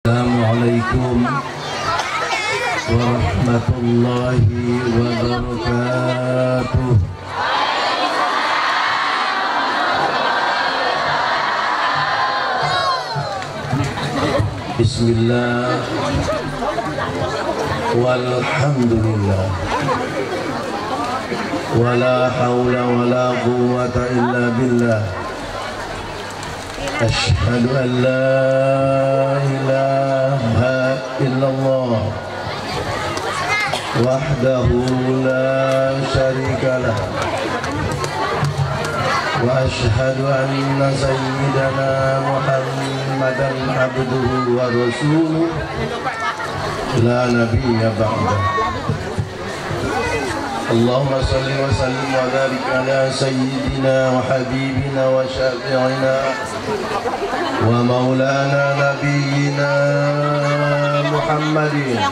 Assalamualaikum warahmatullahi wabarakatuh. Bismillah walhamdulillah wala hawla wala quwwata illa billah. Ashhadu an la ilaha illallah wahdahu la syarika lah wa ashhadu anna sayyidana Muhammadan abduhu wa rasuluh la nabiyya ba'dah. Allahumma salli wa sallim wa barik ala sayyidina wa habibina wa syafi'ina wa maulana nabiyyina Muhammadin wa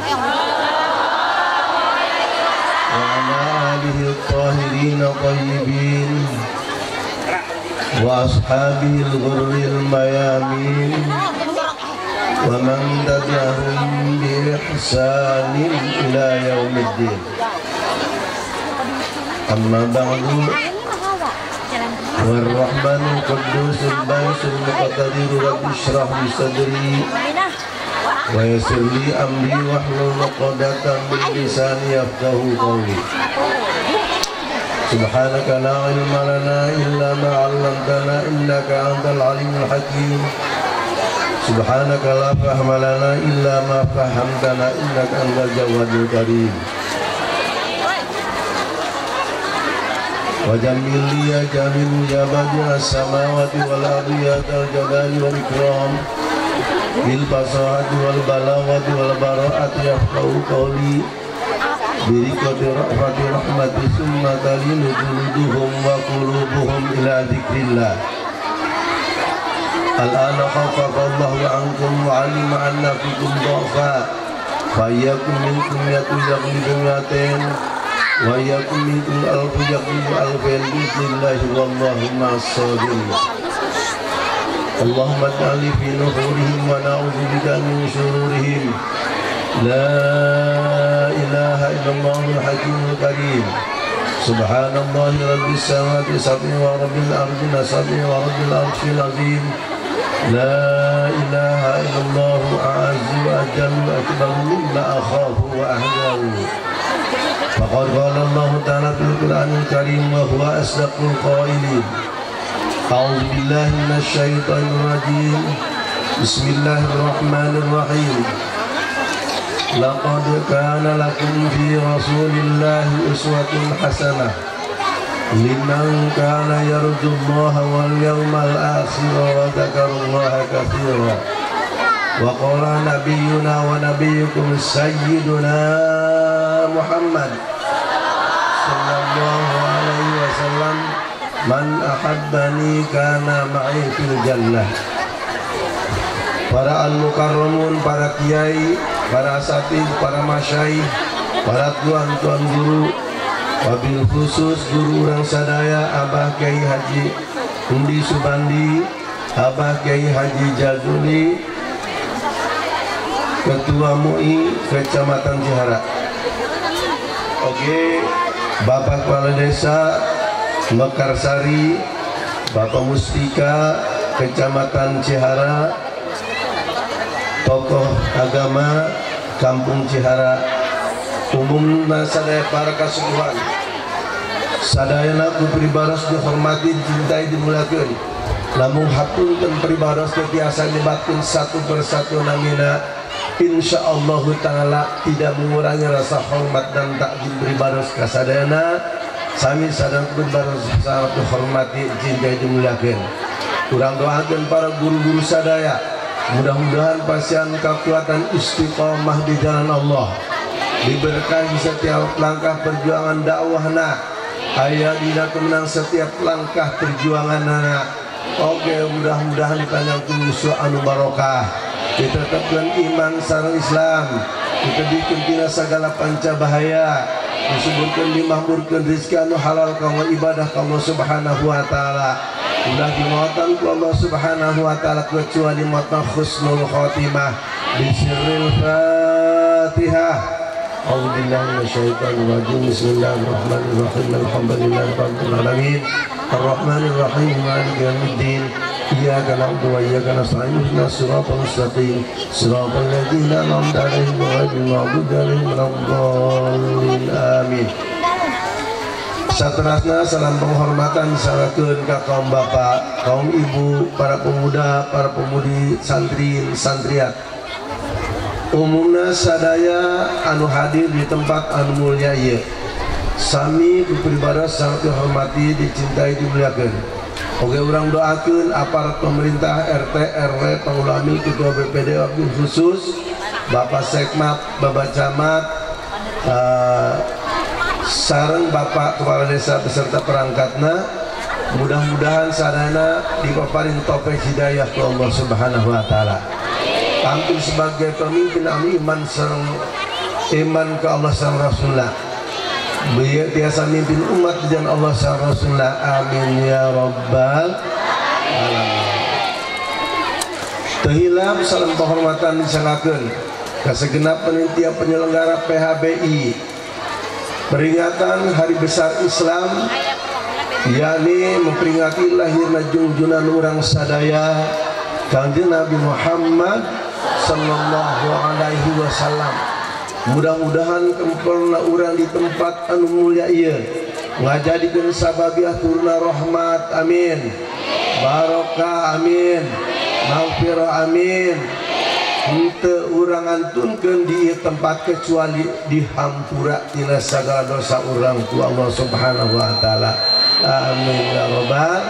ala alihi at-tahirin at-tayyibin wa ashabihi al-ghurril mayamin wa man tabi'ahum bi ihsanin ila yaumiddin. Amma ba'du. Warrahmanul Quddus al-Baisul Muqtadir, rabbi shrah li sadri wa yassir li amri wahlul 'uqdatam min lisani yafqahu qawli. Subhanaka la ilma lana illa ma 'allamtana innaka antal alimul hakim. Subhanaka la fahma lana illa ma fahhamtana innaka antal jawadul karim. Wajamil ya jamilu ya badi'as samawati wal ardi ya dzal jalali wal ikram bil fasahati wal balaghati wal bara'ati yafqahu qawli bi riqati rahmati rahmati summa talinu juluduhum wa qulubuhum ila dzikrillah. Al-ana khaffafa Allahu ankum wa 'alima anna fikum dha'fa fa yakum minkum yatu yaghlibu mi'atain wa yakum minkum alfu yaghlibu alfain bi'idhnillahi wallahu ma'as sabirin. Allahumma ij'alni fi nuhurihim wa na'udzu bika min syururihim. La ilaha illallahul hakimul karim. Subhanallahi rabbis samawati sab'i wa rabbil ardi sab'i wa rabbil arshil azim. La ilaha illallahu a'azzu wa ajallu akbaru mimma akhafu wa ahzaru. Faqad qala Allah ta'ala fil Qur'anil Karim wa huwa asdaqul qailin. A'udzu billahi minasy syaithanir rajim. Bismillahirrahmanirrahim. Laqad kana lakum fi Rasulillahi uswatun hasanah liman kana yarjullaha wal yawmal akhir wa dzakarallaha katsira. Wa qala nabiyyuna wa nabiyyukum sayyiduna Muhammad sallallahu alaihi wasallam, man ahabbani kana ma'i fil jannah. Para al-mukarramun, para kiai, para asatidz, para masyayikh, para tuan-tuan guru, wabil khusus guru urang sadaya Abah Kiai Haji Undi Subandi, Abah Kiai Haji Jazuli, Ketua MUI Kecamatan Cihara. Oke, Bapak Kepala Desa Mekarsari, Bapak Mustika Kecamatan Cihara, tokoh agama Kampung Cihara, umumna sadaya para kasubuhan, sadayana ku pribaros dihormati, dicintai, dimuliakeun. Lamun hapunten pribaros teu tiasa nyebatkeun satu persatu namina, insyaallah ta'ala tidak mengurangi rasa hormat dan takjub pribaros ka sadayana. Sami sadaya pribaros sangat dihormati, dicintai, dimuliakeun. Urang doakeun para guru-guru sadaya, mudah-mudahan pasien kekuatan istiqomah di jalan Allah, diberkahi setiap langkah perjuangan dakwahna, aya dina kemenang setiap langkah perjuanganna. Oke, mudah-mudahan dipanjangkeun yuswa anu barokah, ditetapkeun iman sareng Islam, ditebihkeun tina sagala panca bahaya, disebutkeun dimahmurkeun rezeki anu halal kanggo ibadah ka Allah Subhanahu wa taala. Ulah dimautan ku Allah Subhanahu wa taala kecuali mautan husnul khotimah. Bisirril Fatihah. A'udzubillahi minasyaitonir rajim. Bismillahirrahmanirrahim. Alhamdulillahi rabbil alamin. Arrahmanirrahim. Maliki yaumiddin. Iyyaka na'budu wa iyyaka nasta'in. Ihdinas siratal mustaqim. Siratal ladzina an'amta 'alaihim ghairil maghdubi 'alaihim waladdallin. Amin. Saterasna salam penghormatan sangakeun ka kaum bapak, kaum ibu, para pemuda, para pemudi, santri, santriat. Umumna sadaya anu hadir di tempat anu mulia ieu. Sami kupribados sangat dihormati, dicintai, dimuliakeun. Oge urang doakeun aparat pemerintah, RT, RW, Pangulamil, Ketua BPD wakil khusus, Bapak Sekmat, Bapak Camat, sareng Bapak Kepala Desa beserta perangkatna, mudah-mudahan sadayana dipaparin taufik hidayah ku Allah Subhanahu wa taala. Tampil sebagai pemimpin anu iman sareng iman ke Allah sareng Rasulullah. Biar biasa mimpin umat di jalan Allah sareng Rasulullah. Amin ya rabbal alamin. Teu hilap salam penghormatan disangakeun ka segenap panitia penyelenggara PHBI peringatan Hari Besar Islam, yakni memperingati lahirna jungjunan urang sadaya Kangjeng Nabi Muhammad sallallahu alaihi wasallam. Mudah-mudahan kempelna urang di tempat anu mulia ieu ngajadikeun sababiah turuna rahmat, amin, barokah, amin, maghfirah, amin. Henteu urang ngantunkeun di tempat kecuali dihampura tina sagala dosa urang ku Allah Subhanahu wa taala. Amin ya rabbal.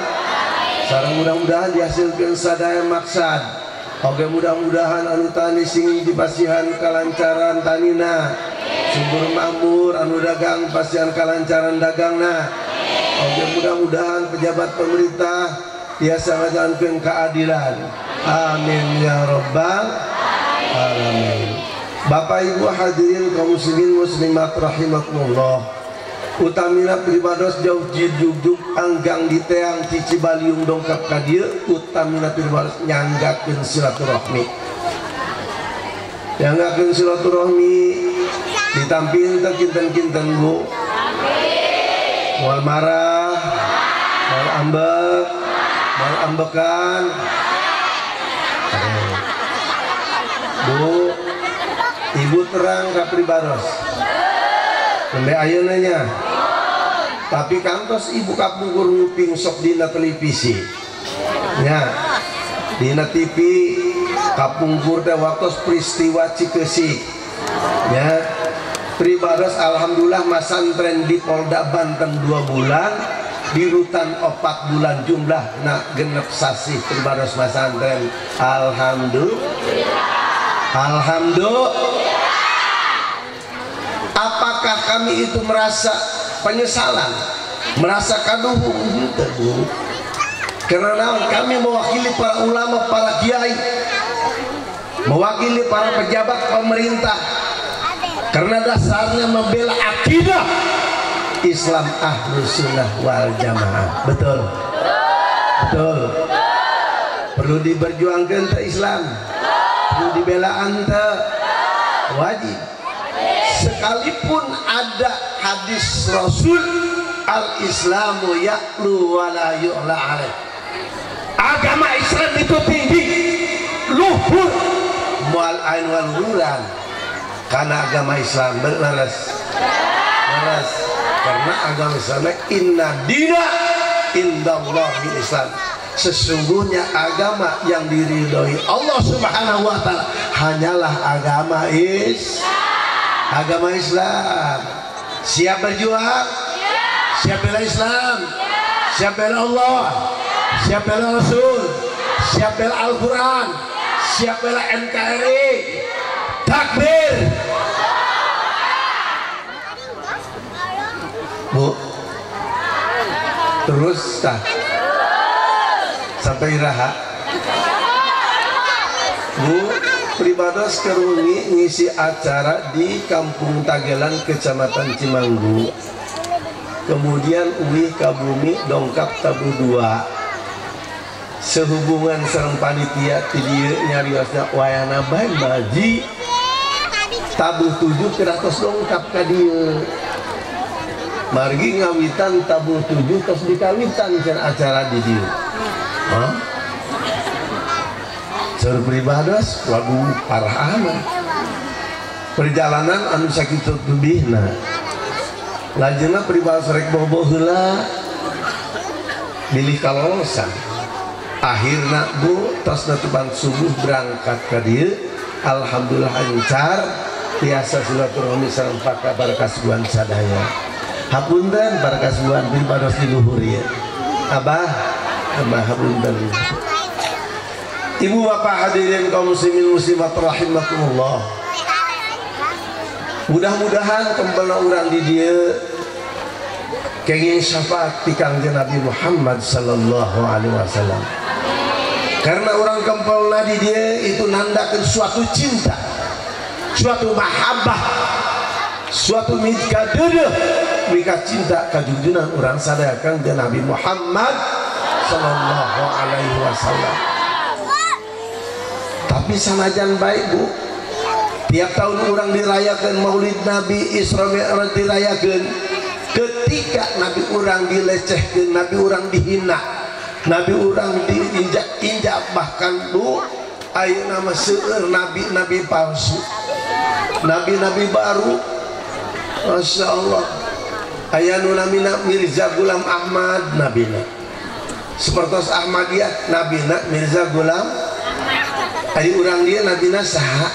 Sareng mudah-mudahan dihasilkeun sadaya maksad. Oge mudah-mudahan anu tani sing dipasihan kalancaran tanina, subur makmur, anu dagang pasihan kalancaran dagangna. Oge mudah-mudahan pejabat pemerintah tiasa ngajalankeun keadilan. Amin ya rabbal alamin. Bapak Ibu hadirin kaum muslimin muslimat rahimakumullah. Utamina pribados jauh jujuk anggang di teang cici baliung dongkap ka dieu, utamina pribados nyanggakeun silaturahmi. Nyanggakeun silaturahmi ditampil teu kinten-kinten Bu. Moal marah, moal ambek, moal ambekan. Bu, ibu terang ka pribados. Nembe ayeuna nya. Tapi kantos ibu kapungkur nguping sok dina televisi. Nya. Dina TV kapungkur teh waktos peristiwa Cikeusik. Nya. Pribados alhamdulillah masantren di Polda Banten 2 bulan, di rutan 4 bulan, jumlah na genep sasih pribados masantren. Alhamdulillah. Alhamdulillah. Apakah kami itu merasa penyesalan, merasa kaduhung? Henteu, Bu. Karena kami mewakili para ulama, para kiai, mewakili para pejabat pemerintah, karena dasarnya membela akidah Islam Ahlus Sunnah wal Jamaah. Betul, betul. Perlu diperjuangkan ke Islam, perlu dibela ante, wajib. Sekalipun ada hadis Rasul, al-Islamu ya'lu wa la yu'la alaih. Agama Islam itu tinggi, luhur, mual ain wal huran. Karena agama Islam berlaras, laras. Karena agama Islam inna dina indallahi Islam. Sesungguhnya agama yang diridhoi Allah Subhanahu wa taala hanyalah agama Islam. Agama Islam. Siap berjuang? Siap bela Islam? Siap bela Allah? Siap bela Rasul? Siap bela Al-Quran? Siap bela NKRI? Takbir! Bu, terus tah sampai iraha. Bu, pribados kerungi ngisi acara di Kampung Tagelan, Kecamatan Cimanggu. Kemudian uih ka bumi dongkap tabu 2. Sehubungan sareng panitia ti dieu nyariosna wayahna bae baji tabuh 7 keratos dongkap ka dieu. Margi ngawitan tabuh 7 tos dikawitan cenah acara di dieu. Hah? Saur pribados waduh parah amat. Perjalanan anu sakitu tebihna. Lajengna pribados rek bobo heula bilih kalolosan. Akhirna bu tos natuban subuh berangkat ka dieu. Alhamdulillah lancar tiasa silaturahmi sareng para kasuguhan sadaya. Hapunten para kasuguhan pribados di luhur ieu. Abah, abah hapunten. Ibu bapak hadirin kaum muslimin muslimat rahimakumullah. Mudah-mudahan kembali urang di dieu kenging syafaat ti Kangjeng Nabi Muhammad sallallahu alaihi wasallam. Karena orang kempelna di dieu itu nandakeun suatu cinta, suatu mahabbah, suatu mikadeudeuh, mika cinta ka junjunan urang sadaya Kangjeng Nabi Muhammad sallallahu alaihi wasallam. Tapi sanajan baik bu, tiap tahun orang dirayakan Maulid Nabi, Isra Mi'raj dirayakan. Ketika Nabi orang dilecehkan, Nabi orang dihina, Nabi orang diinjak-injak, bahkan bu, ayeuna mah seueur nabi-nabi palsu, nabi-nabi baru. Masya Allah. Aya nu namina Mirza Ghulam Ahmad nabina. Sepertos Ahmadiyah nabina Mirza Ghulam. Ari urang dia nabina saha?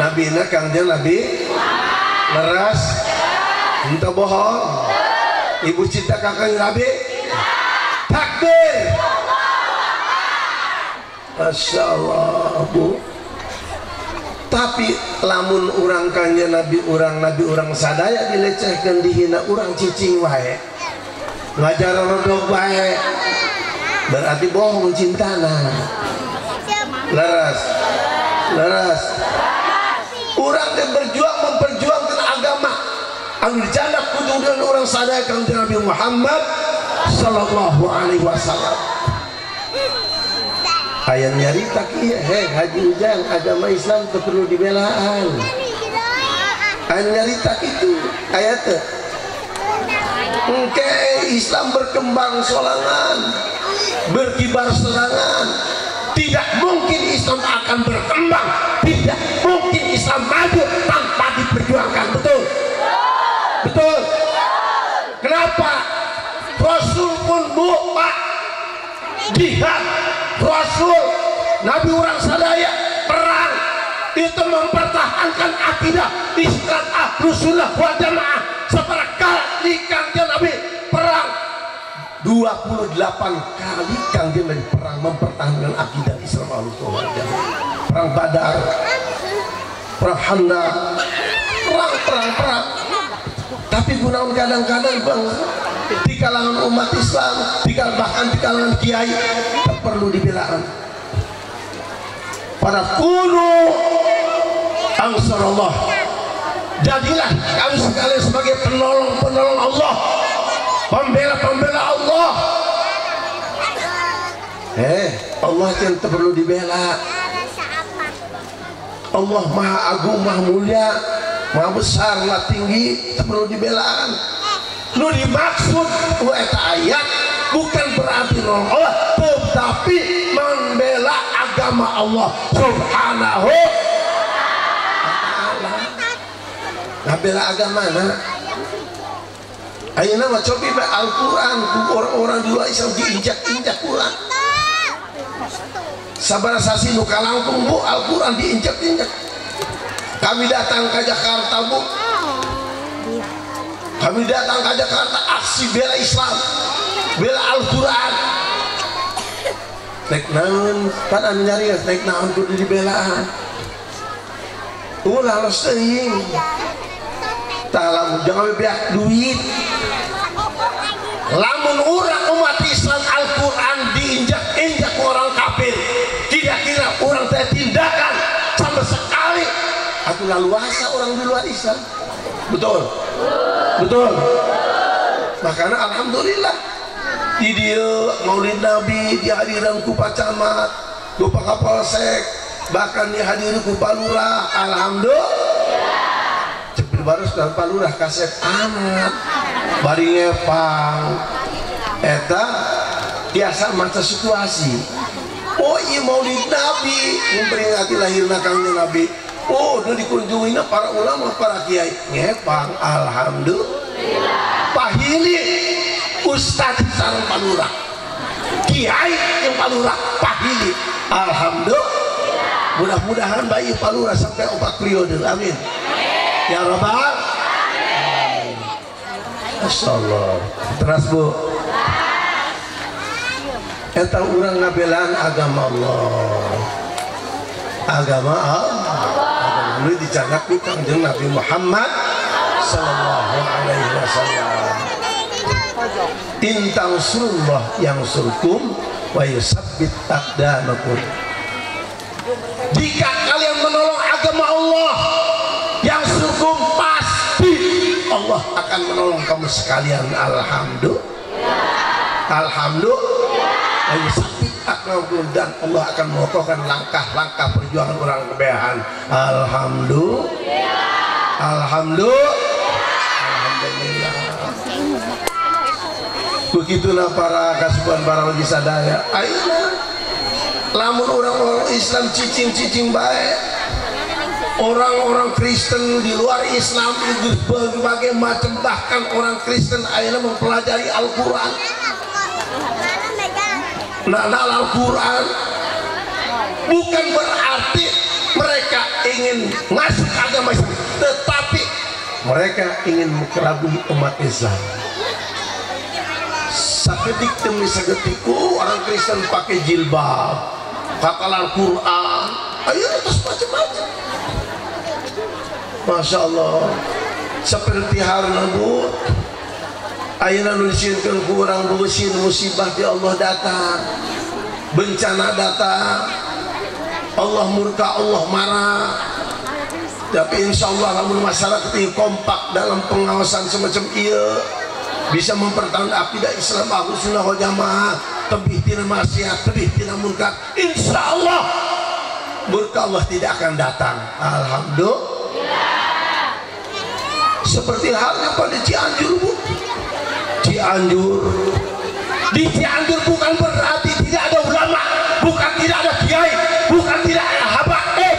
Nabina Kangjeng Nabi leras henteu bohong. Ibu cinta kakang Nabi takbir. Masya Allah bu. Tapi lamun urang Kangjeng Nabi urang sadaya dilecehkeun dihina urang cicing wae, ngajar rodok wae, berarti bohong cintana. Leras, leras. Orang yang berjuang memperjuangkan agama anu dicandak kudu orang sadaya Kangjeng Nabi Muhammad sallallahu alaihi wasallam. Hayang nyarita kieu, hei Haji Ujang, agama Islam teu perlu dibelaan. Hayang nyarita kitu, aya teu? Engke Islam berkembang sorangan, berkibar sorangan. Tidak mungkin Islam akan berkembang, tidak mungkin Islam maju tanpa diperjuangkan. Betul? Betul? Kenapa? Rasul pun bu, pak, jihad. Rasul, Nabi orang sadaya perang itu mempertahankan akidah Islam Ahlus Sunnah wal Jamaah. Seberapa kali Kangjeng Nabi perang? 28 kali Kangjeng Nabi perang mempertahankan akidah Islam Ahlus Sunnah wal Jamaah. Perang Badar, perang Khandaq, perang. Tapi gunaun kadang-kadang bang, di kalangan umat Islam, bahkan di kalangan kiai, tak perlu dibelaan. Pada kunu ansarullah, jadilah kami sekalian sebagai penolong-penolong Allah, pembela-pembela Allah. Allah yang tak perlu dibela. Allah maha agung, maha mulia, maha besar, maha tinggi, tak perlu dibelaan. Nu dimaksud eta ayat bukan berarti nolong Allah, tetapi membela agama Allah Subhanahu wa ta'ala. Ngabela agama na ayeuna mah cobi bae Al-Qur'an ku orang-orang di luar Islam diinjak-injak Quran. Sabaraha sasi nu kalangkung bu Al-Qur'an diinjak-injak. Kami datang ke Jakarta bu, kami datang ke Jakarta aksi bela Islam, bela Al-Quran. Naik naon, pan anu nyarios naik naon kudu dibelaan. Ulah los teuing. Tah lamun jangan beak duit. Lamun urang umat Islam Al-Quran diinjak-injak orang kafir, kira-kira orang teh tindakan sama sekali atau laluasa orang di luar Islam. Betul? Betul. Makanya alhamdulillah Di dieu Maulid Nabi dihadiran ku Pak Camat, ku Pak Kapolsek, bahkan dihadiri ku Pak Lurah. Alhamdulillah. Cepet baru sudah Pak Lurah kasep amat. Bari ngepang. Eta biasa maca situasi. Oh iya Maulid Nabi memperingati lahirna Kangjeng Nabi. Oh udah dikunjunginya para ulama, para kiai. Ngepang, alhamdulillah. Pahili ustadz sareng Pak Lurah, kiai yang Pak Lurah pahili, alhamdulillah. Mudah-mudahan bayi Pak Lurah sampai 4 periode, amin ya robbal. Masya Allah. Terus bu, eta urang ngabelaan agama Allah, agama Allah, agama ini dicandak ku Kangjeng Nabi Muhammad sallallahu alaihi wasallam. In tansurullah yansurkum wa yusabbit aqdamakum. Jika kalian menolong agama Allah, yansurkum, pasti Allah akan menolong kamu sekalian. Alhamdulillah. Alhamdulillah. Wa yusabbit aqdamakum, dan Allah akan mengokohkan langkah-langkah perjuangan orang kebehan. Alhamdulillah. Alhamdulillah. Alhamdulillah. Begitulah para kasubuhan para lagi sadaya. Ayeuna lamun orang-orang Islam cicing-cicing baik, orang-orang Kristen di luar Islam itu berbagai macam, bahkan orang Kristen ayeuna mempelajari Al-Qur'an. Nah, Al-Qur'an bukan berarti mereka ingin masuk agama Islam, tetapi mereka ingin mengelabui umat Islam. Sakedik demi sakedik, orang Kristen pakai jilbab, hafal Al-Quran, ayo terus macam-macam. Masya Allah. Seperti harna bu, ayeuna nu disieunkeun ku urang beusin musibah di Allah datang, bencana datang, Allah murka, Allah marah. Tapi insya Allah lamun masyarakat ini kompak dalam pengawasan semacam ieu, bisa mempertahankan akidah Islam Ahlus Sunnah wal Jamaah, tebih tina maksiat, tebih tina munkar, insya Allah murka Allah tidak akan datang. Alhamdulillah. Seperti halnya pada Cianjur bu, Cianjur, di Cianjur bukan berarti tidak ada ulama, bukan tidak ada kiai, bukan tidak ada habaib,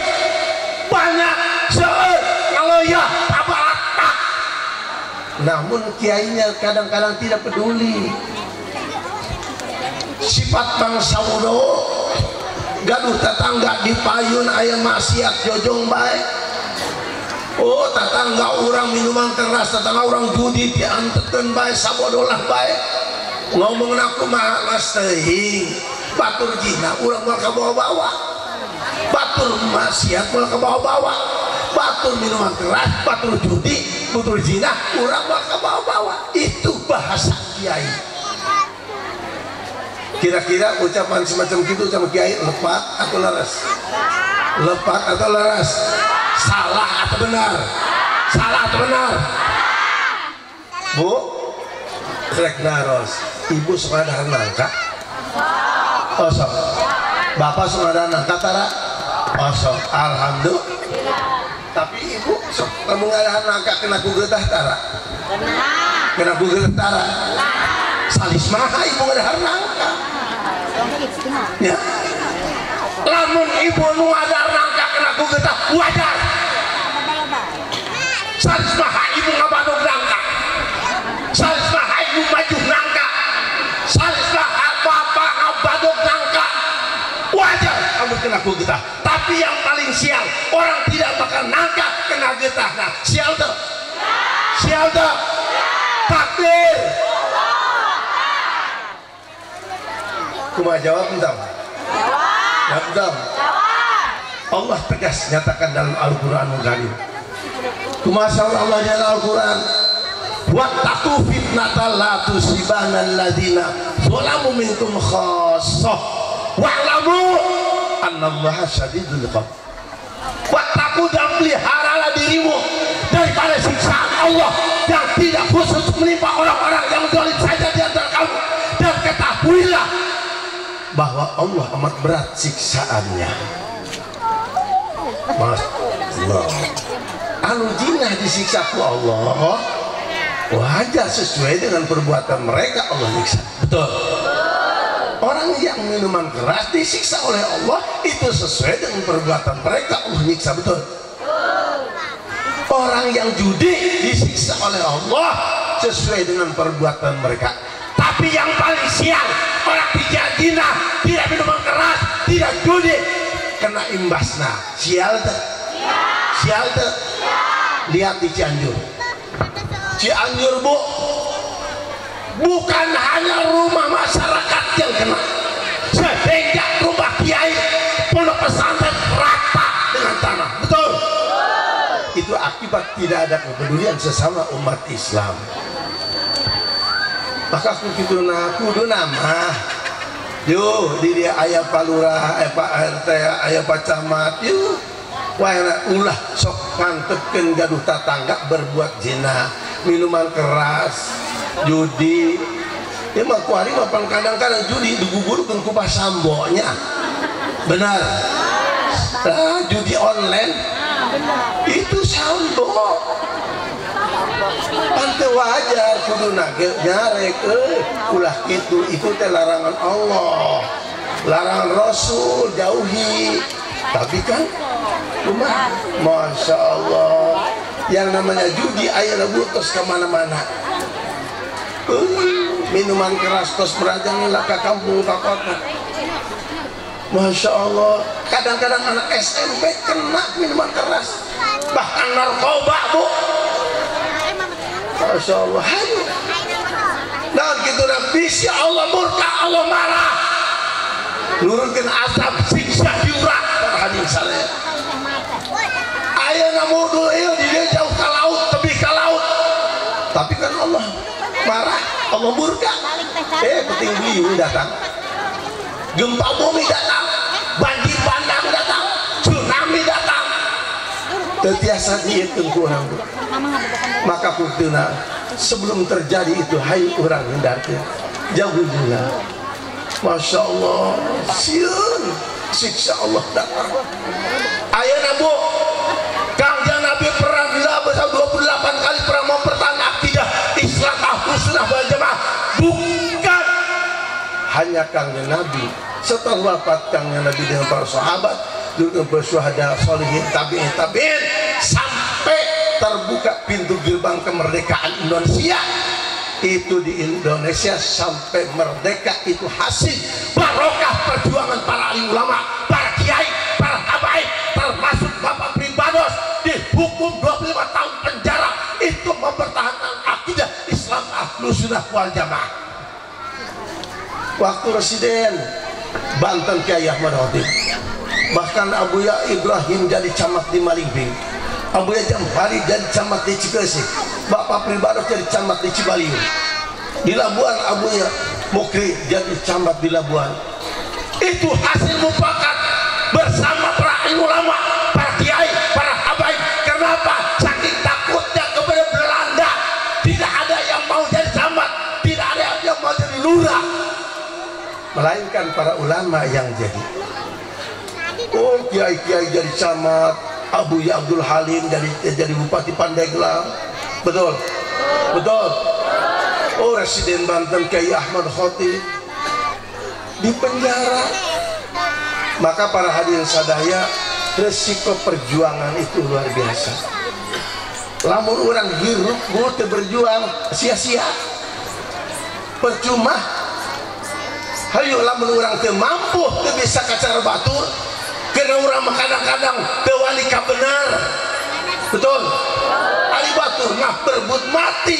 banyak seueur kalau ya tabaratak. Namun kiainya kadang-kadang tidak peduli. Sifat bangsa bodoh, gaduh tetangga di payun ayam maksiat jojong baik. Oh tetangga orang minuman keras, tetangga orang judi diantekeun bae, sabodolah bae. Ngomong aku mah mas teuing, batur jina urang moal kabawa-bawa, batur maksiat moal kabawa-bawa, batur minuman keras, batur judi, batur zina, urang moal kabawa-bawa. Itu bahasa kiai. Kira-kira ucapan semacam itu sama kiai lepat atau leres? Lepat atau leres? Salah atau benar? Salah atau benar? Bu, rek naros, ibu suka dahar nangka? Oh sok. Bapak suka dahar nangka tara? Oh sok. Alhamdulillah. Tapi ibu sok temu ngadahar nangka kena ku getah tara? Kena ku getah tara? Salis maha ibu ngadahar nangka. Ya. Lamun ibu nu ngadahar nangka kena ku getah wajar. Salis maha ibu ngabadog nangka. Salis maha ibu maju nangka. Salis maha bapak ngabadog nangka. Wajar kamu kena ku getah. Tapi yang paling sial, orang tidak makan nangka kena getah. Nah, sial tuh. Sial tuh. Takbir. Kumaha jawab entah? Jawab. Jawab. Allah tegas nyatakan dalam Al-Qur'anul Karim. Kumaha saur Allah dalam Al-Qur'an? Wattaqu fitnatal la tusibanna alladziina zalamu minkum khassah wa'lamu annallaha syadidul iqab. Wattaqu, dan peliharalah dirimu daripada siksaan Allah yang tidak khusus menimpa orang-orang yang zalim saja di antara kamu, dan bahwa Allah amat berat siksaannya. Mas Allah, anu jinah disiksa ku Allah wajar sesuai dengan perbuatan mereka Allah siksa. Betul. Orang yang minuman keras disiksa oleh Allah itu sesuai dengan perbuatan mereka Allah nyiksa. Betul. Orang yang judi disiksa oleh Allah sesuai dengan perbuatan mereka. Tapi yang paling sial, orang tidak zina, tidak minuman keras, tidak judi, kena imbasna. Sial teh. Sial teh. Lihat di Cianjur. Cianjur bu, bukan hanya rumah masyarakat yang kena, sehingga rumah kiai, pondok pesantren rata dengan tanah. Betul. Itu akibat tidak ada kepedulian sesama umat Islam. Maka kudu nama yuk di dia ayah Pak Lurah, Pak RT, ayah Pak Camat, yuk wah ulah sok ngantepkeun gaduh tatangga berbuat zina, minuman keras, judi. Ya mah kuari mah kadang-kadang judi digugurukeun ku Pak Sambo nya. Benar. Nah, judi online itu sambo. Pante wajar kudu nage nyarek ulah kitu, itu teh larangan Allah, larangan Rasul, jauhi. Tapi kan rumah, Masya Allah, yang namanya judi ayeuna tos kemana-mana. Minuman keras tos merajalela ka kampung ka kota. Masya Allah, kadang-kadang anak SMP kena minuman keras, bahkan narkoba bu. Masya Allah, hayu. Dan gitu bisa Allah murka, Allah marah, nurunkan azab siksa diurak hadis saleh. Ayeuna mudul ieu dia jauh ke laut, tebih ke laut. Tapi kan Allah marah, Allah murka. Peting beliung datang, gempa bumi datang, banjir bandang datang, tsunami datang. Tetiasa dihitung ku urang. Maka kuktuna sebelum terjadi itu hayu urang hindarkeun, jauhi zina. Masya Allah, sieun siksa Allah datang. Ayeuna bu, Kangjeng Nabi pernah 28 kali pernah mempertahankan akidah Islam Ahlus Sunnah wal Jamaah. Bukan hanya Kangjeng Nabi, setelah wafat Kangjeng Nabi dengan para sahabat, dengan para syuhada, sholihin, tabi'in, tabi'in, sampai terbuka pintu gerbang kemerdekaan Indonesia. Itu di Indonesia sampai merdeka itu hasil barokah perjuangan para alim ulama, para kiai, para habaib, termasuk Bapak Pribados dihukum 25 tahun penjara itu mempertahankan akidah Islam Ahlus Sunnah wal Jamaah. Waktu Presiden Banten Kiai Ahmad Khatib, bahkan Abuya Ibrahim jadi camat di Malingping, Abuya Jamhari jadi camat di Cikesik, Bapak Pribados jadi camat di Cibaliung, di Labuan Abuya Mukri jadi camat di Labuan. Itu hasil mufakat bersama para ulama, para kiai, para habaib. Kenapa? Saking takutnya kepada Belanda, tidak ada yang mau jadi camat, tidak ada yang mau jadi lurah, melainkan para ulama yang jadi. Oh, kiai-kiai jadi camat, Abuya Abdul Halim jadi Bupati Pandeglang. Betul? Betul. Oh, Residen Banten Kiai Ahmad Khatib di penjara. Maka para hadirin sadaya, resiko perjuangan itu luar biasa. Lamun orang hirup teu berjuang sia-sia, percuma. Hayu lamun urang teu mampu teu bisa kacara batur, karena urang kadang-kadang teu wali ka benar. Betul. Ali batur mah berebut mati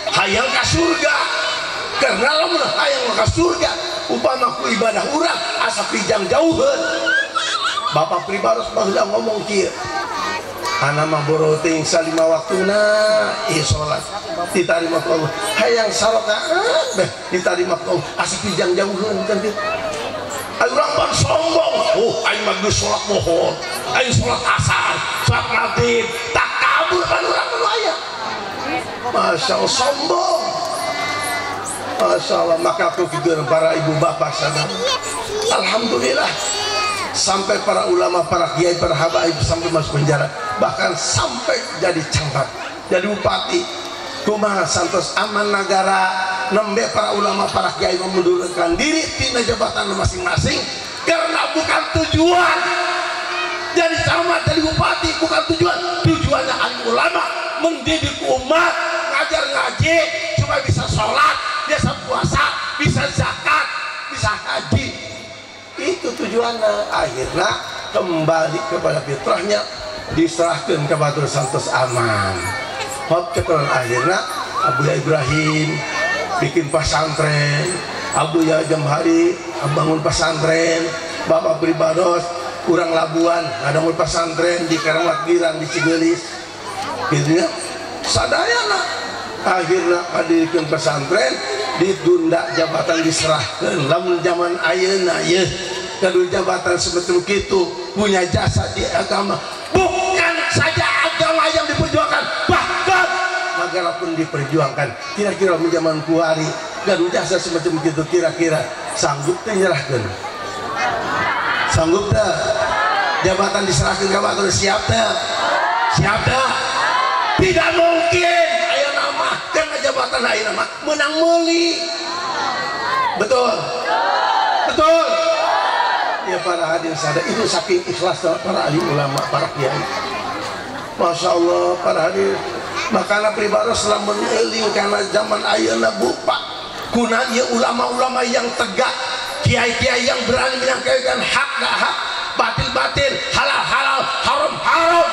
hayang ka surga. Karena lamun hayang ka surga upama ku ibadah urang asa pijang jauheun. Bapak Pribados baheula ngomong kieu, ana mah boroting salima waktuna ieu salat ditarima ku Allah, hayang sarakaat beh ditarima ku Allah asa pijang jauheun kan kieu. Ayo urang pan sombong, oh aing mah geus salat mohon, aing salat asar, salat maghrib, takabur pan urang nu aya. Masya Allah sombong. Masya Allah, maka aku fikiran para ibu bapak sadar. Alhamdulillah sampai para ulama, para kiai, para habaib sampai masuk penjara, bahkan sampai jadi camat, jadi bupati. Kumaha santos aman negara nembe para ulama, para kiai memundurkan diri tina jabatan masing-masing karena bukan tujuan jadi camat, jadi bupati, bukan tujuan. Tujuannya alim ulama mendidik umat, ngajar ngaji supaya bisa sholat, bisa puasa, bisa zakat, bisa haji. Itu tujuannya. Akhirnya kembali kepada fitrahnya, diserahkan kepada santos aman. Hop keturunan akhirnya Abuya Ibrahim bikin pesantren, Abuya Jamhari bangun pesantren, Bapak Pribados kurang Labuan ngadangun pesantren di Karawat Girang di Cigelis gitu ya. Sadayana akhirnya dirikan pesantren, ditunda jabatan diserahkan. Lamun zaman ayeuna ye gaduh jabatan seperti itu punya jasa di agama, bukan saja agama yang diperjuangkan, bahkan negara pun diperjuangkan. Kira-kira zaman kuari gaduh jasa semacam itu kira-kira sanggup teh nyerahkeun? Sanggup teh? Jabatan diserahkan ka batur siap teh? Siap teh? Tidak mungkin. Ayo nama karena jabatan ayo nama menang meuli. Betul? Betul. Ya para hadirin sadar, itu saking ikhlas para ahli ulama, para kiai. Masya Allah para hadirin. Makanya pribados lamun eling karena zaman ayeuna bupak kuna ieu ulama-ulama yang tegak, kiai-kiai yang berani menyampaikan hak gak hak, batil-batil, halal-halal, haram-haram.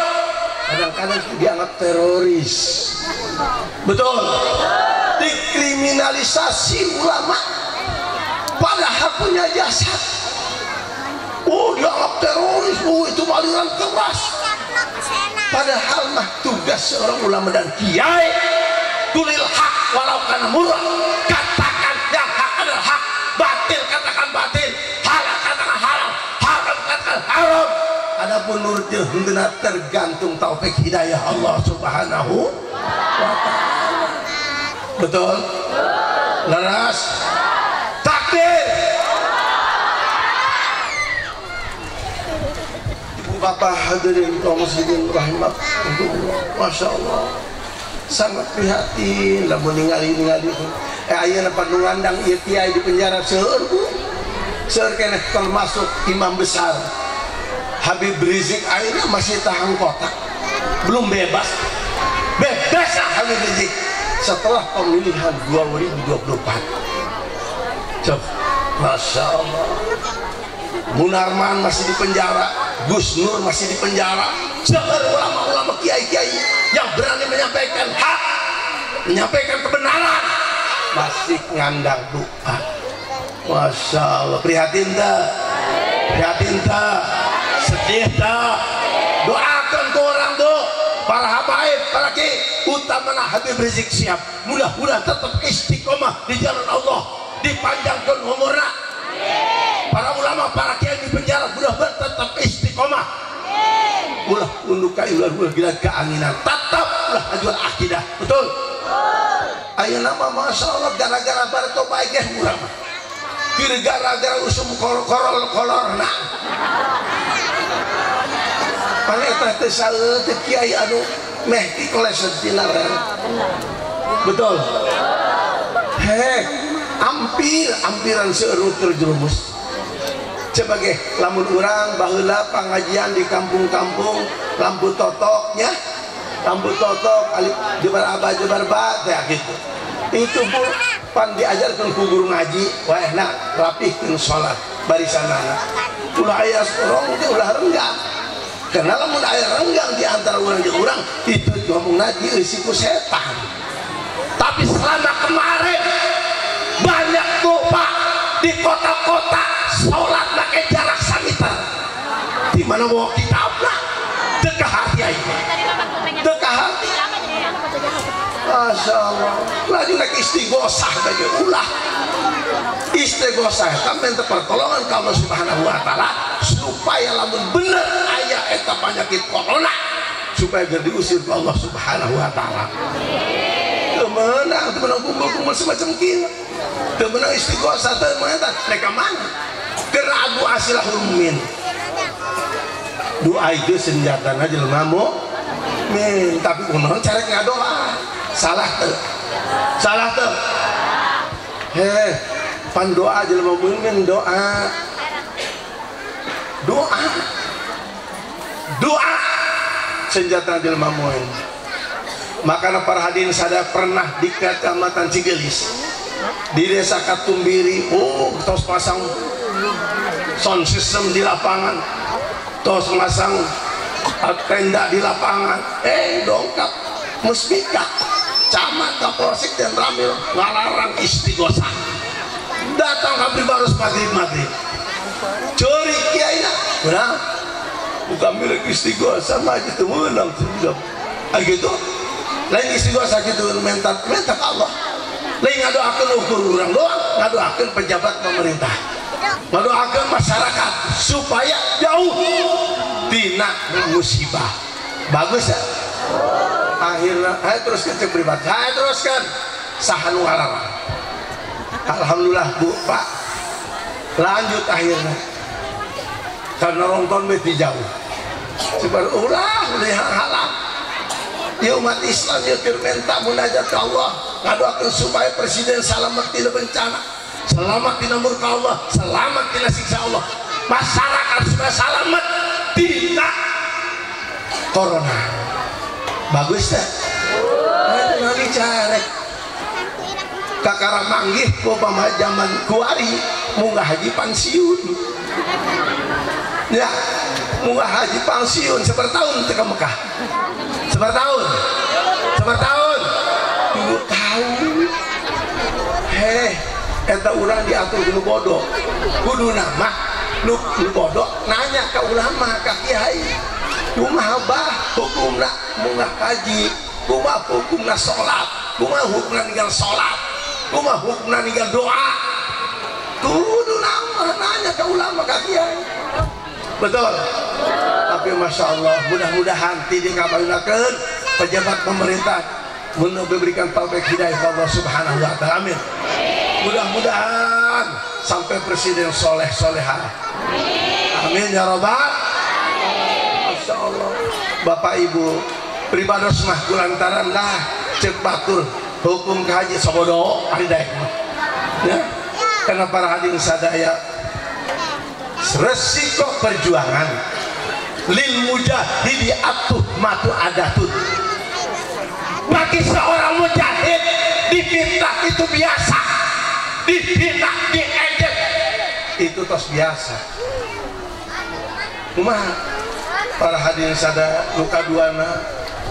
Kadang-kadang dianggap teroris. Betul. Dikriminalisasi ulama padahal punya jasa. Oh dianggap teroris, oh itu aliran keras. Padahal mah tugas seorang ulama dan kiai, kulil hak walau kana murah, katakan yang hak adalah hak, batil katakan batil, halal katakan halal, haram katakan haram. Adapun nurut henteu tergantung taufik hidayah Allah Subhanahu wa taala. Betul? Leras? Takbir. Ibu bapak hadirin kaum muslimin rahimakumullah. Masya Allah, sangat prihatin lamun ningali-ningali ayeuna panu ngandang ieu kiai di penjara seueur bu. Seueur keneh termasuk imam besar Habib Rizik akhirnya masih tahan kotak, belum bebas. Bebas lah Habib Rizik setelah pemilihan 2024. Coba, Masya Allah, Munarman masih di penjara, Gus Nur masih di penjara. Seueur ulama-ulama kiai-kiai yang berani menyampaikan hak, menyampaikan kebenaran, masih ngandang doa. Masya Allah, prihatin tak? Prihatin tak? Sedih tak? Doakan ke orang tuh, para habaib, para kiai, utamana Habib Rizik Syihab. Mudah-mudahan tetap istiqomah di jalan Allah, dipanjangkan umurnya. Para ulama, para kiai di penjara mudah-mudahan tetap istiqomah. Ulah unduka ulah ulah gila keanginan, tetap ulah ajuan akidah. Betul? Ayo nama Masya Allah gara-gara barto baik ya ulama. Kira gara-gara usum korol kolor nah. Paneta teh saeutik kiai anu meh dikoleset dina. Betul? Heh, ampir-ampiran seueur terjerumus. Sebagai lamun urang baheula pengajian di kampung-kampung lampu totoknya, lampu totok alif jebar aba jebar ba teh gitu. Itu pun pan diajarkeun ku guru ngaji, waehna rapihkeun salat barisanana. Ulah aya rong teh ulah renggang. Karena lamun aya renggang di antara urang jeung urang itu ngomongna dieusi ku setan. Tapi selama kemarin banyak tuh Pak di kota-kota sholat pakai jarak sameter. Di mana bawa kitab lah, dekat hati aja, dekat hati. Masya Allah, laju naik istighosah bagi ulah. Istighosah eta minta pertolongan ka Allah Subhanahu wa taala supaya lamun bener aya eta penyakit corona supaya geus diusir ku Allah Subhanahu wa taala. Teu meunang kumpul-kumpul semacam kieu. Teu meunang istighosah teu meunang rek ka mana? Karena doa silahul mukmin. Doa itu senjatana jelema mukmin, tapi kunaon carek ngadoa? Salah teu? Salah teu? Heh, pan doa jelema mukmin doa. Doa. Doa senjata jelema mukmin. Makana para hadirin sadaya pernah di Kecamatan Cigelis, di Desa Katumbiri, oh tos pasang sound system di lapangan, tos masang tenda di lapangan, dongkap musbika, camat, kapolsek dan ramil ngalarang istighosah. Datang ke baru maghrib-maghrib, curi kiai na, udah, bukan milik istighosah mah itu menang sudah, gitu. Lain istighosah gitu minta minta ke Allah. Lain ngadoakeun ukur urang doang, ngadoakeun pejabat pemerintah, ngadoakeun masyarakat supaya jauh tina musibah. Bagus ya? Akhirnya, ayo teruskan cek pribadi, ayo teruskan saha nu ngalarang. Alhamdulillah Bu, Pak. Lanjut akhirnya. Karena rongton beti jauh. Sebab ulah ulah halang. Ya umat Islam ya keur minta munajat ka Allah, ngadoakeun supaya presiden selamat tina bencana, selamat tina murka Allah, selamat tina siksa Allah. Masyarakat supaya selamat tina corona. Bagus tak? Nah, itu carek. Kakara manggih ku zaman kuari munggah haji pensiun. Ya, munggah haji pensiun sebertahun ke Mekah. Sebertahun. Sebertahun. 2 tahun. Heh, eta urang diatur kudu bodoh. Kudu nama nu bodoh nanya ke ulama, ka kiai. Kumaha bah hukumna munggah haji, kumaha hukumna salat, kumaha hukumna ninggal salat, kumaha hukumna ninggal doa. Kudu nama nanya ke ulama, ka kiai. Betul. Tapi masya Allah, mudah-mudahan tidak ngabayunakeun pejabat pemerintah memberikan taufik hidayah Allah Subhanahu wa taala. Amin. Mudah-mudahan sampai presiden soleh soleha. Amin ya robbal. Masya Allah. Bapak Ibu pribados mah kulantaran lah cek batur hukum kaji sobodo ari daek mah. Ya. Karena para hadirin sadaya resiko perjuangan lil mujahidi atuh matu adatun. Bagi seorang mujahid difitnah itu biasa, difitnah, diejek itu tos biasa. Kumaha para hadirin sadaya luka duana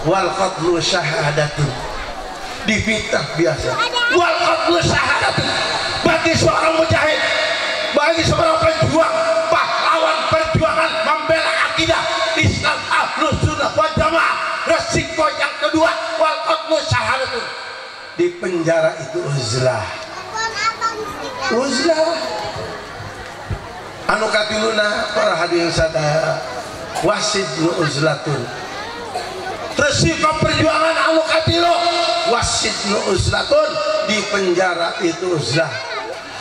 wal qatlu syahadatun. Difitnah biasa, wal qatlu syahadatun. Bagi seorang mujahid, bagi seorang pejuang, pahlawan perjuangan membela akidah Islam Ahlus Sunnah wal Jamaah, resiko yang kedua wal qatlu syahadatun. Di penjara itu uzlah. Uzlah. Anu katiluna para hadirin sadaya wasidnu uzlatun. Resiko perjuangan anu katilu wasidnu uzlatun. Di penjara itu uzlah.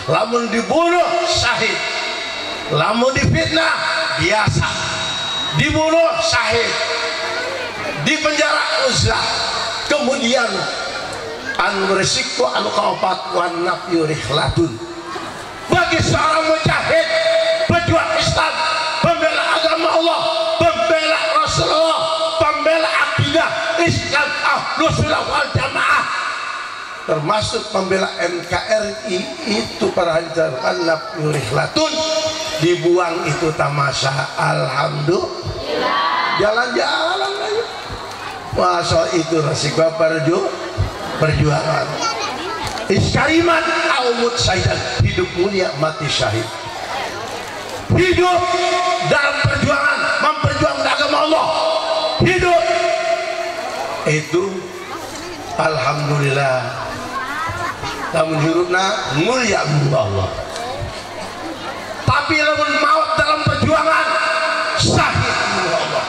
Lamun dibunuh syahid, lamun difitnah biasa, dibunuh syahid, di penjara uzlah. Kemudian anu resiko anu kaopat wan nafyu rihlatun. Bagi seorang mujahid, pejuang Islam, pembela agama Allah, pembela Rasulullah, pembela akidah Islam Ahlus Sunnah wal Jamaah, termasuk pembela NKRI itu para hadirin nafyu rihlatun, dibuang itu tamasya. Alhamdulillah. Jalan-jalan aja. Masa itu resiko perjuangan. Iskariman aumut syahidan, hidup mulia mati syahid. Hidup dalam perjuangan memperjuangkan agama Allah, hidup itu alhamdulillah. Lamun hirupna mulia Allah. Tapi lamun maut dalam perjuangan syahid Allah.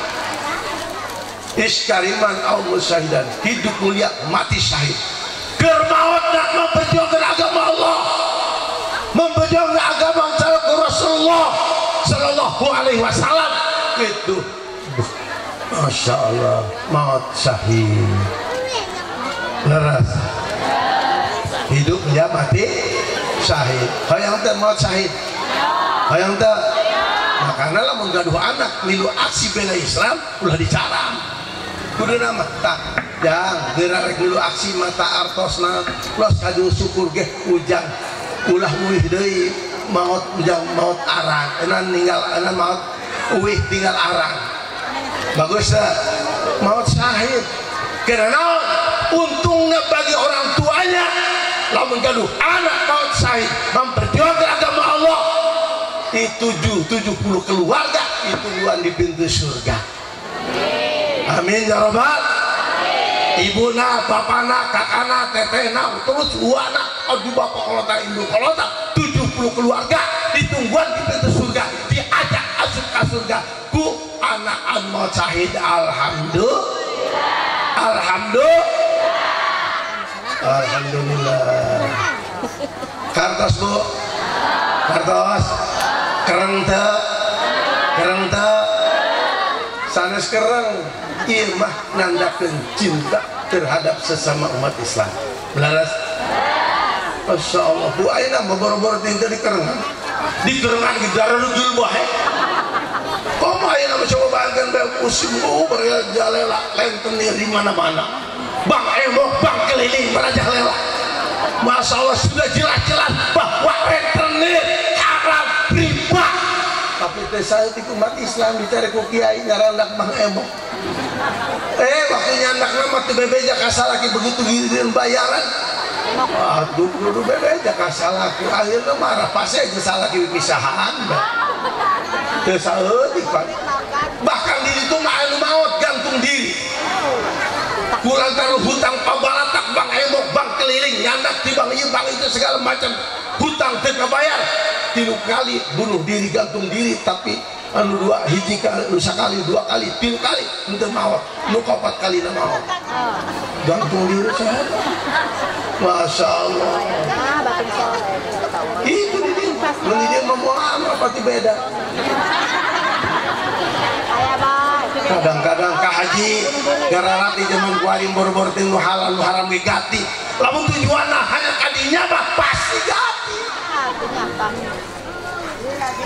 Iskariman aumut syahidan, hidup mulia mati syahid. Ke Maotna memperjuangkan agama Allah, memperjuangkan agama Rasulullah Sallallahu Alaihi Wasallam gitu. Masya Allah, maut syahid. Leres hidupnya mati syahid. Hayang teh maut syahid, hayang teh. Makanya lamun gaduh anak milu aksi bela Islam ulah dicaram. Kudu nama tak jang geura rek milu aksi mata artosna los kaju syukur geh ujang ulah uih deui maut ujang maut arang enan ninggal enan maut uih tinggal arang. Bagus dah maut syahid. Karena untungnya bagi orang tuanya lamun gaduh anak maut syahid memperjuangkan agama Allah itu 70 keluarga itu buan di pintu surga. Amin ya robbal. Ibuna, bapana, kakana, tetehna, terus uana, aduh bapak kolota, induk kolota, 70 keluarga ditungguan di pintu surga, diajak asup ke surga ku anak maut syahid. Alhamdulillah, alhamdulillah, alhamdulillah. Kartos bu, kartos, kereng teu, kereng teu, sanes kereng. Ieu mah nandakeun cinta terhadap sesama umat Islam. Belaras? Masya Allah, bu ayeuna mah boro-boro teh di kerengan. Di kerengan ge dararugul bae. Komo ayeuna mah coba bangkeun bae musim barajalela rentenir di mana-mana. Bang emok, bang keliling barajalela. Masya Allah, sudah jelas-jelas bahwa rentenir haram riba. Tapi teh saya di umat Islam dicari ku kiai ngarandak Bang Emok. Waktu nyandak nama teu bebeja ka salaki begitu giliran bayaran. Aduh, kudu bebeja ka salaki. Akhirnya marah pasti aja salaki pisahan. Teu saeutik Pak. Bahkan di ditu mah anu maot gantung diri. Kurang taruh hutang pabalatak Bang Emok, bang keliling nyandak di bang ieu bang itu segala macam hutang teu kabayar. 3 kali bunuh diri gantung diri, tapi anu dua hiji kali, nu sakali, dua kali, 3 kali henteu maot, nu 4 kali na maot. Gantung diri saha? Masya Allah. Itu di dieu, mun di dieu mah moal pasti beda. Kadang-kadang ka haji gararati zaman kuari bor-bor teh nu halal nu haram ge gati. Lamun tujuanna hanya kadinya mah pasti gati.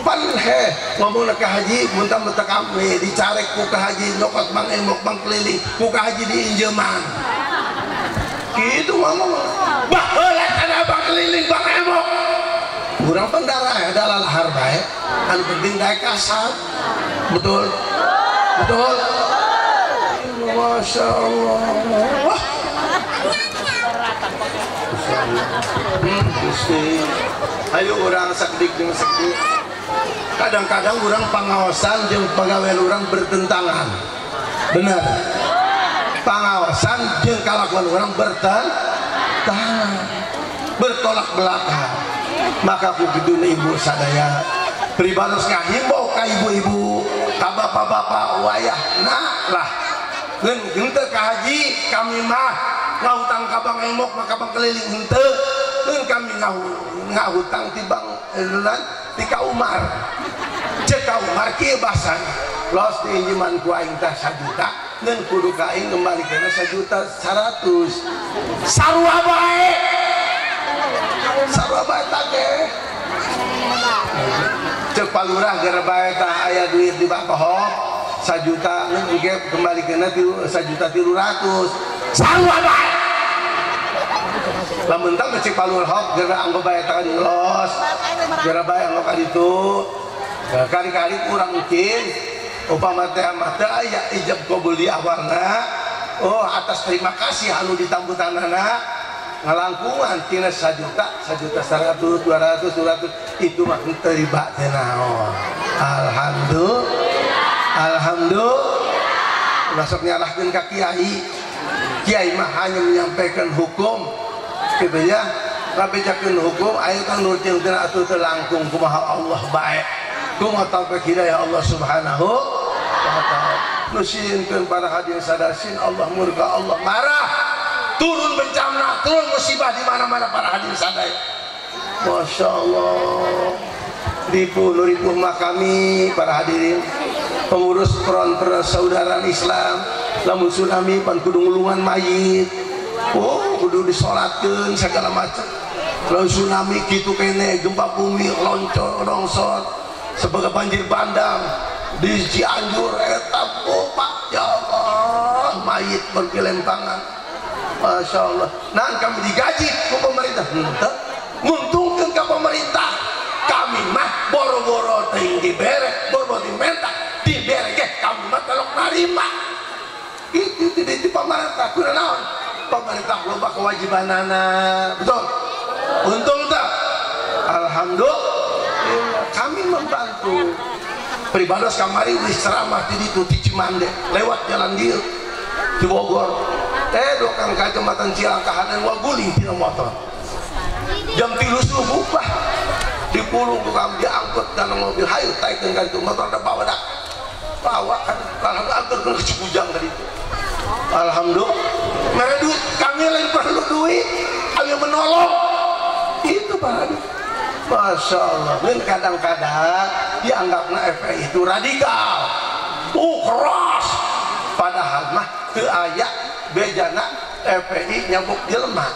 Pan he ngomong ka haji muntah muntah kami dicarek ku ka haji nyokot bang emok bang keliling ku ka haji diinjeman gitu ngomong bah heula kana bang keliling bang emok urang pan darah adalah lahar bae anu penting daek kasar. Betul betul. Masya Allah. Wah. Ayo orang sakdik jeung sakdik. Kadang-kadang orang pangaosan jeung pagawean orang bertentangan. Benar. Pangaosan jeung kalakuan orang bertentangan, bertolak belakang. Maka ku kitu ibu sadaya pribados ngahimbau ka ibu-ibu, ka bapak-bapak wayahna lah. Ngeun henteu ka haji kami mah ngahutang ka bang emok maka bang keliling henteu. Ngeun kami ngahutang ti bang ti ka Umar. Ceuk ka Umar kieu bahasana, los diinjeman ku aing tah 1 juta, ngeun kudu ka aing ngembalikeunna 1.100.000. Sarua bae. Sarua bae teh. Ceuk palurah gara bae tah aya duit di bakohop 1 juta ngeun engke kembalikeunna 1.300.000. Sarua bae. Lamun tah cek palurah hop gara anggo bae tah los. Gara bae anggo ka ditu. Kali-kali kurang mungkin upama teh mah teu aya ijab kabul di awalna. Oh, atas terima kasih anu ditambutanana ngalangkungan tina 1 juta, 1.100.000, 200, 200 itu mah teu riba teh naon. Alhamdulillah. Alhamdulillah. Masuk nyalahkeun ka kiai. Kiai mah hanya menyampaikan hukum. Kitu ya, ngabejakeun hukum aya kang nurtil tina atuh teu langkung kumaha Allah bae. Kumaha taufik hidayah Allah Subhanahu wa taala. Nu sieunkeun para hadirin sadasin Allah murka, Allah marah. Turun bencana, turun musibah di mana-mana para hadirin sadaya. Masya Allah. Ribu-ribu mah kami para hadirin pengurus front persaudaraan Islam, lamun tsunami pan kudu ngulungan mayit, oh kudu disolatkeun segala macam. Lamun tsunami kitu kene, gempa bumi, loncor, longsor, sebagai banjir bandang di Cianjur eta, oh Pak, ya Allah, mayit bergelempangan. Masya Allah. Nah kami digaji ku pemerintah, henteu nguntungkeun ka pemerintah. Kami mah boro-boro teuing dibere, boro-boro dimenta, dibere ge kami mah telok narima. Itu tidak di pemerintah, kudu naon? Pemerintah loba kewajibanana, betul? Untung tak? Alhamdulillah kami membantu. Pribados kamari wis ceramah di ditu di Cimande, lewat jalan dieu di Bogor. Dokang ka Kecamatan Cilangkahan waguling tina motor. Jam 3 subuh bah dipulung ku kami diangkut kana mobil, hayu taikeun ka ditu motor da bawa dak. Bawa kan alhamdulillah anterkeun ke Cikujang ka ditu. Alhamdulillah mere duit, kami lain perlu duit, kami menolong. Itu para Masya Allah. Dan kadang-kadang dianggapnya FPI itu radikal, keras. Padahal mah teu aya bejana FPI nyabuk jelema.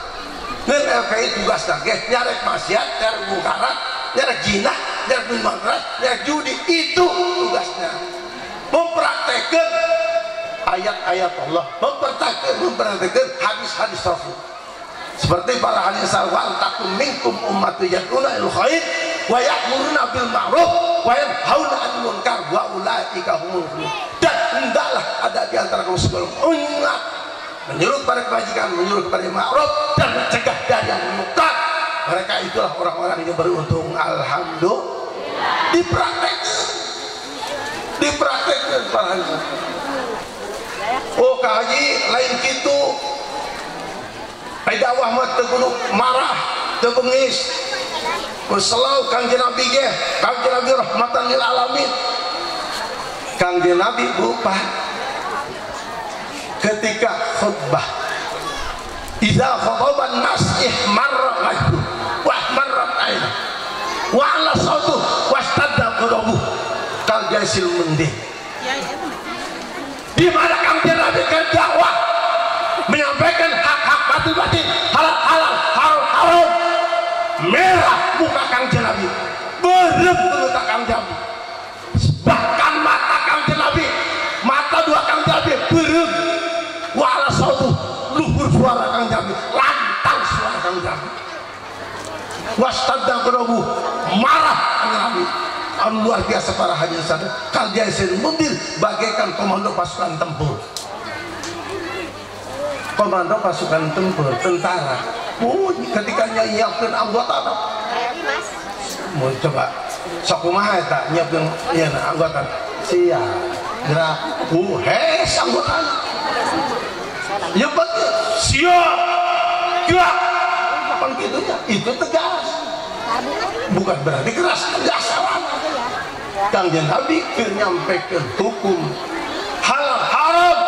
Ngan FPI tugasna ge nyarek maksiat, nyarek mungkarat, nyarek jinah, nyarek minuman keras, nyarek judi, itu tugasnya. Mempraktekkan ayat-ayat Allah, mempraktekkan hadis-hadis Rasul. Seperti para hadis salwan takum minkum ummatu yad'una il khair wa ya'muruna bil ma'ruf wa yanhauna 'anil munkar wa ulaika humul muflihun. Dan hendaklah ada di antara kaum sebelum umat menyuruh kepada kebajikan, menyuruh kepada ma'ruf dan mencegah dari yang munkar. Mereka itulah orang-orang yang beruntung. Alhamdulillah. Dipraktekkan. Dipraktekkan para hadis. Oh Kak Haji lain kitu. Dakwah mah teu kudu marah, teu bengis. Selalu Kangjeng Nabi ge, Kangjeng Nabi rahmatan lil alamin. Kangjeng Nabi bupa ketika khutbah, idza khataban nas ihmarra wajhu wa ihmarrat ainu wa ala sautu wastadda qadabu kal jaisil mundi. Di mana Kangjeng Nabi keur dakwah menyampaikan hak-hak batin-batin, halal-halal, haram-haram, merah muka Kangjeng Nabi, berem muka Kangjeng Nabi, bahkan mata Kangjeng Nabi, mata dua Kangjeng Nabi berem, wala sautu luhur suara Kangjeng Nabi, lantang suara Kangjeng Nabi, wastadda qadabu, marah Kangjeng Nabi. Luar biasa para hadirin sadaya. Kal jaisil mundir, bagaikan komando pasukan tempur. Komando pasukan tempur, tentara. Oh, ketika nyiapkeun anggota mau coba sok kumaha eta nyiapkeun ieu anggota. Siap. Gerak. Hes anggota. Ya betul. Siap. Gerak. Pan kitunya, itu tegas. Bukan berarti keras, tegas. Kangjeng Nabi keur nyampekeun hukum halal haram,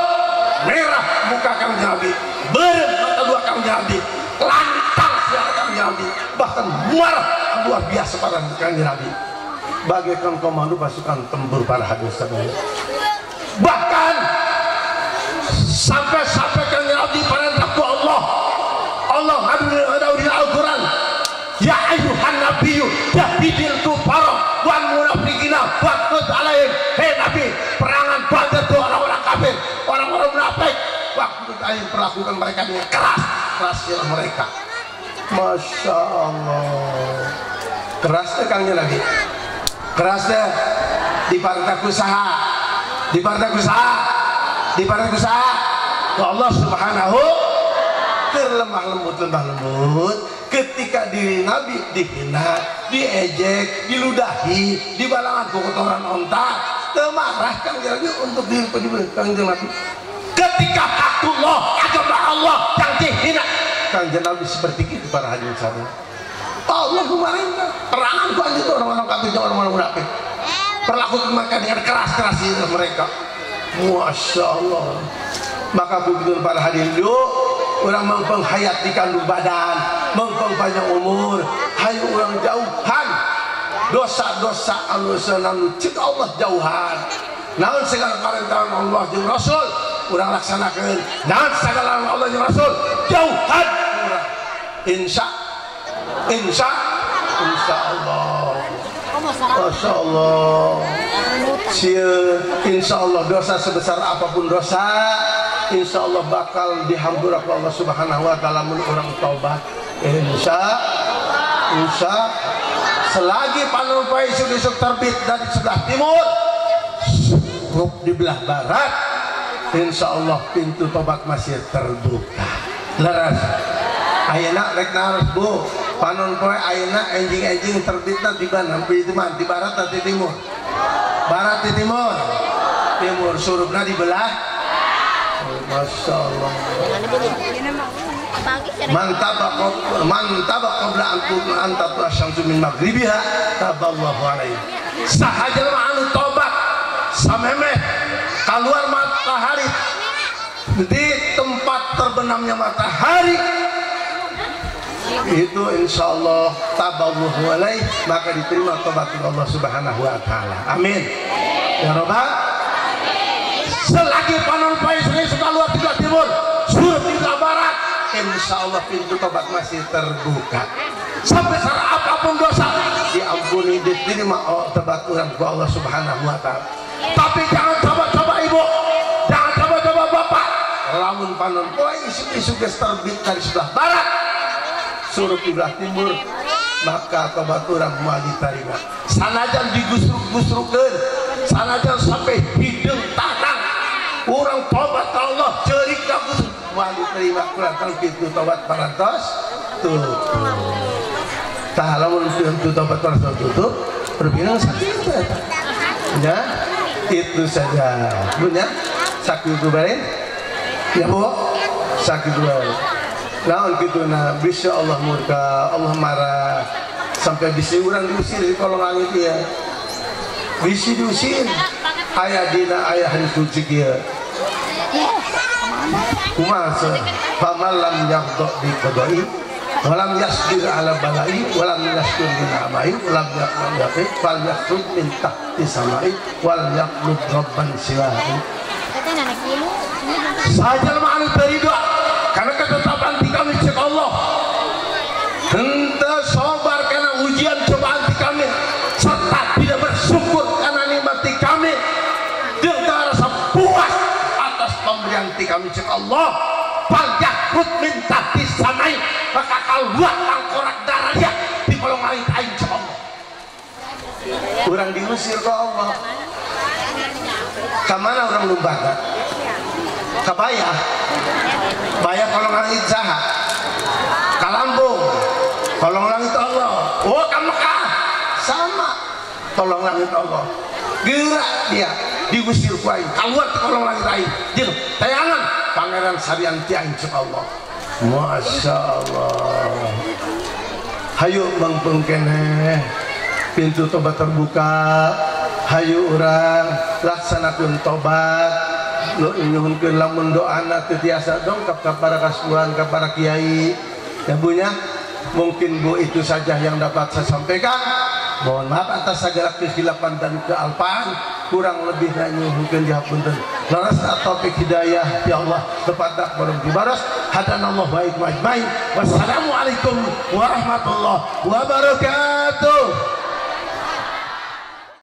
merah muka Kangjeng Nabi, beureum mata dua Kangjeng Nabi, lantang suara Kangjeng Nabi, bahkan marah luar biasa para Kangjeng Nabi, bagaikan komando pasukan tempur para hadirin sadaya. Bahkan sampai-sampai Kangjeng Nabi perintah ku Allah, Allah ngadu di Al-Quran, ya ayuhan nabiyyu jahidil kufara wal munafiqina waqtud alaihim. Hei Nabi, perangan banget tuh orang-orang kafir, orang-orang munafik, waktu alaihim, perlakukan mereka dengan keras, kerasnya mereka. Masya Allah, kerasnya Kangjeng Nabi, kerasnya di partai usaha, di partai usaha, di partai usaha. Allah Subhanahu lemah lembut, lemah lembut. Ketika diri Nabi dihina, diejek, diludahi, dibalangan kotoran onta, marah Kangjeng Nabi untuk diri Kangjeng Nabi. Ketika hakullah, agama Allah yang dihina, Kangjeng Nabi seperti itu para hadirin sadaya. Allah memerintah perangan ku anjeun orang-orang kafir, orang-orang munafik. Perlakukan mereka dengan keras-keras mereka. Masya Allah. Maka begitu para hadirin yuk, Urang mangpeng hayat di kandung badan, mangpeng panjang umur, hayu urang jauhan dosa-dosa anu senang cek Allah jauhan. Naon segala parentahan Allah jeung Rasul urang laksanakeun. Naon segala Allah jeung Rasul jauhan urang. Insya insya insya Allah. Masya Allah. Insya Allah dosa sebesar apapun dosa, insya Allah bakal dihampura ku Allah Subhanahu wa taala mun urang taubat. Insya insya selagi panon poe isuk-isuk terbit dari sebelah timur, surup di belah barat, insya Allah pintu tobat masih terbuka. Leres. Ayeuna rek naros Bu, panon poe ayeuna enjing-enjing terbitna di mana? Di barat atau di timur? Barat di timur. Timur surupna di belah. Masya Allah. Mantap qabla an tatlu asyamsu min maghribiha taballahu alaihi. Saha jelema anu tobat samemeh keluar matahari di tempat terbenamnya matahari, itu insya Allah taballahu alaihi, maka diterima tobat Allah Subhanahu wa taala. Amin ya robbal. Selagi panon poe suka keluar di belah timur, surup di belah barat, insya Allah pintu tobat masih terbuka. Sampai saat apapun dosa diampuni, diterima tobat orang ku Allah Subhanahu wa taala. Tapi jangan coba-coba ibu, jangan coba-coba bapak. Lamun panon poe isuk-isuk geus terbit dari sebelah barat, surup di belah timur, maka tobat orang moal diterima. Sanajan digusruk-gusrukeun, sanajan sampai hideung tarang, orang tobat ka Allah ceurik ka gusruk, moal diterima kulantaran pintu tobat parantos tutup. Tah lamun pintu tobat parantos tutup, rupina sakitu eta. Ya, itu saja. Bu nya, sakitu bae. Ya Bu, sakitu bae. Naon kituna bisa Allah murka, Allah marah sampai bisi urang diusir di kolong langit ieu. Bisi diusir. Aya dina aya hadis qudsi kieu. Kumaha faman lam yaqda bi qada'i wa lam yasbir ala bala'i wa lam yashkur bi ni'amai wa lam yaqi fal yakhruj min tahti sama'i wal yaqlub rabban siwahu. Saja lemah anu teu ridho karena ketetapan ti kami cek Allah, henteu sabar karena ujian cobaan ti kami, serta tidak bersyukur karena nikmat ti kami, jeung teu rasa puas atas pemberian ti kami cek Allah, fal yakhruj min tahti samai, maka keluar tangkorak darah dia di kolong langit aing cek Allah. Urang diusir ke Allah. Kamana urang lumbaga? Kabaya, bayar kolong langit saha, ka Lampung, kolong langit Allah. Oh, ka Mekah sama, tolong langit Allah. Gerak dia diusir ku aing, keluar ke kolong langit aing. Jeung tayangan pangeran sarian ti aing cek Allah. Masya Allah. Hayu mangpeng keneh, pintu tobat terbuka. Hayu urang laksanakeun tobat. Nyuhunkeun lamun doana teu tiasa dongkap ka para kasuhan, ka para kiai. Ya Bu nya, mungkin Bu itu saja yang dapat saya sampaikan. Mohon maaf atas segala kesilapan dan kealpaan, kurang lebihnya nyuhunkeun dihapunten. Laras taufik hidayah ya Allah tepatak bareng dibaros. Hadanallahu wa iyyakum ajmain. Wassalamualaikum warahmatullahi wabarakatuh.